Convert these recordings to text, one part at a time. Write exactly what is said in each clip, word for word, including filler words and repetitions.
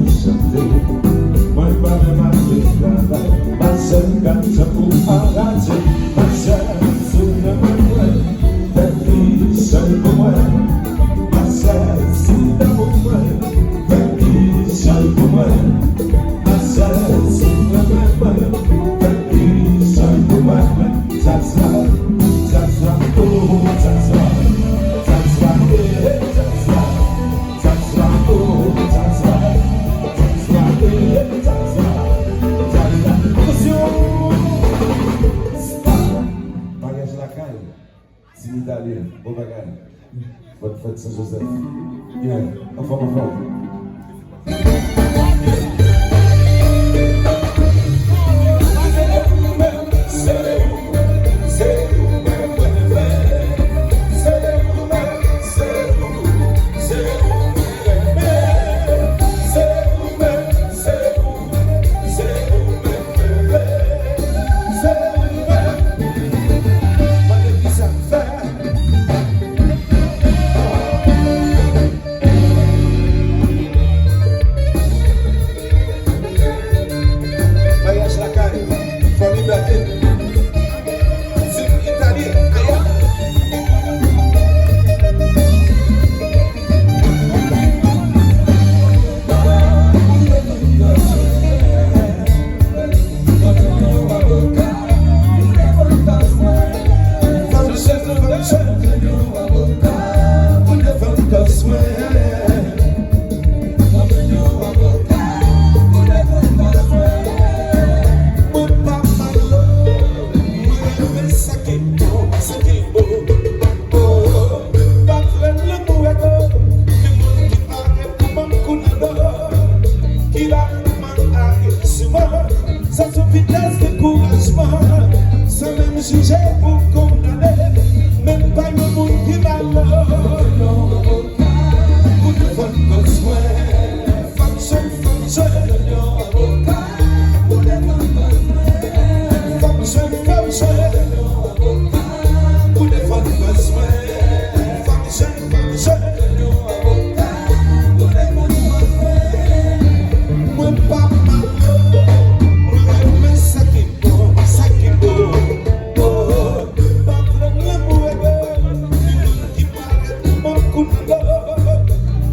Chante, mwen pa menm ale travay. Masè m gad tankou anraje. Masè m sou nan mwen mwen. Fè kisa l pou mwen. Masè si damou mwen. Fè kisa l pou mwen. Masè si nan mwen mwen. Fè kisa l pou mwen. Sa sa, sa sa, oh, sa sa. Sa sa, eh, sa sa. Sa sa, oh, sa sa. Sa sa, eh, sa sa. Sa sa. Atansyon! Maryaj lakay. Team Italien, bon bagay. Bòn fèt Sen Jozèf. Yeah, anfòm, anfòm. Maryaj lakay, fanmi blende. Team Italien, aya. Ki ba m mal a sou mwen, sa sou vitès dekourajman. San menm jije pou kondane, menm pa yon moun ki ba m mal. Pou defann kòz mwen, fòk jwenn, fòk jwenn. Fòk jwenn, fòk jwenn. Pou defann kòz mwen, fòk jwenn, fòk jwenn. Mwen pa mal, mwen renmen sa ki bon, sa ki bon. Oh, oh, pa pran lanmou ego, ni moun ki parèt pou m kout dlo.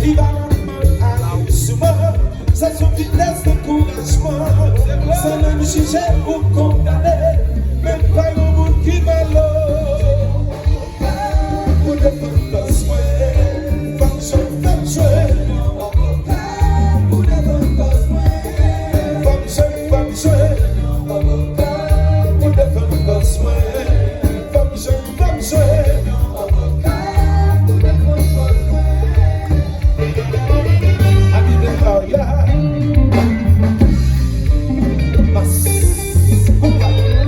Ki ba m mal a sou mwen, sa sou vitès dekourajman. San menm jije ou kondane, menm pa yon moun ki malo. Pou defann kòz mwen, fòk jwenn, fòk jwenn. Fòk jwenn, fòk jwenn. Pou defann kòz mwen, fòk jwenn, fòk jwenn. Abidjan, aya. Mas, koupa.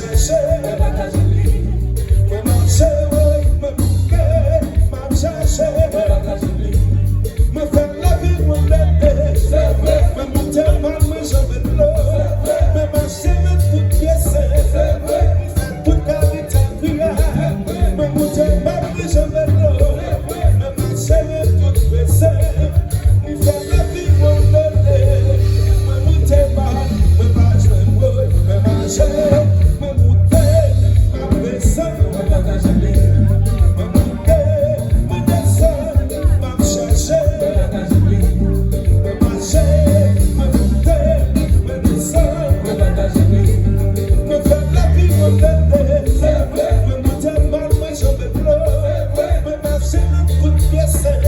Mwen mache, mwen bouke, m ap chache. Mwen fè lavi mwen bèl. Mwen moute mal, mwen janbe dlo. Mwen mache nan tout pye sen. Mwen fè tout kalite priyè. Mwen moute mal, mwen janbe dlo. Mwen mache nan tout pye sen. Mwen fè lavi mwen bèl. Mwen moute mal, mwen pa jwenn woy. Mwen mache, mwen moute, m ap desann. Mwen moute, mwen desann, m ap chache. Mwen mache, mwen moute, mwen desann. Mwen fè lavi mwen bèl. Mwen moute mal, mwen janbe dlo. Mwen mache nan tout pye sen.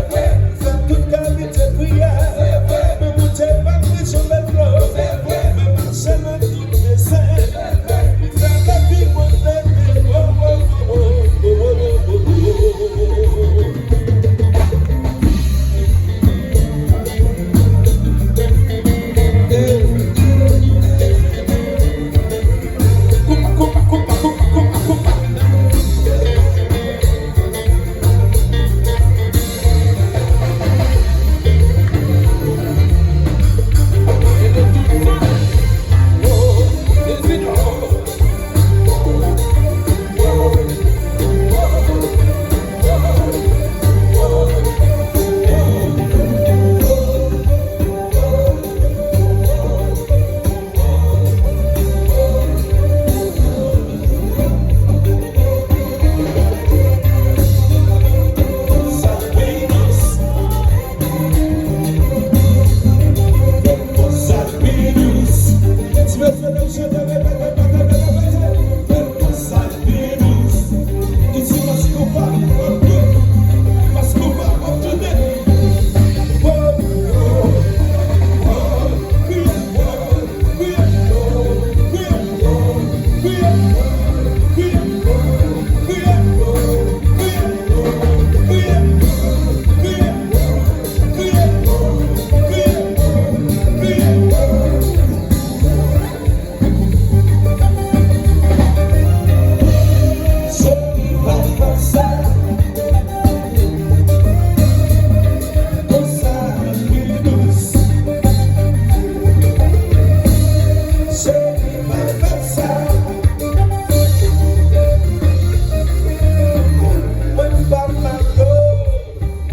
Fè tout kalite priyè. Mwen moute mal, mwen janbe dlo. Mwen mache nan tout pye sen. Mwen fè lavi mwen bèl. Oh, oh, oh, oh.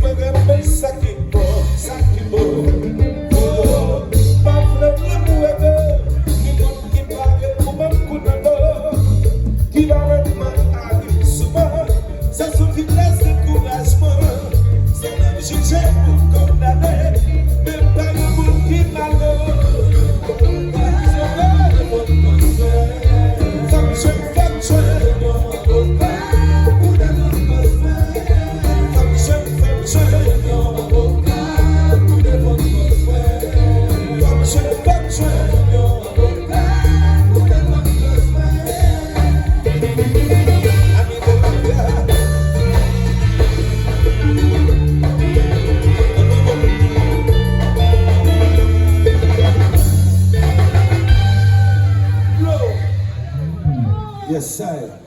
Mwen renmen sa ki bon, sa ki bon. Oh, m pa vle lanmou ego, ni moun ki pare pou ban m kou nan do, ki va ret mal avi souvan. Se sou vitès dekourajman, se menm jije pou kondane, men pa gen moun ki malo. Fòk jwenn, fòk jwenn. Yes, sir.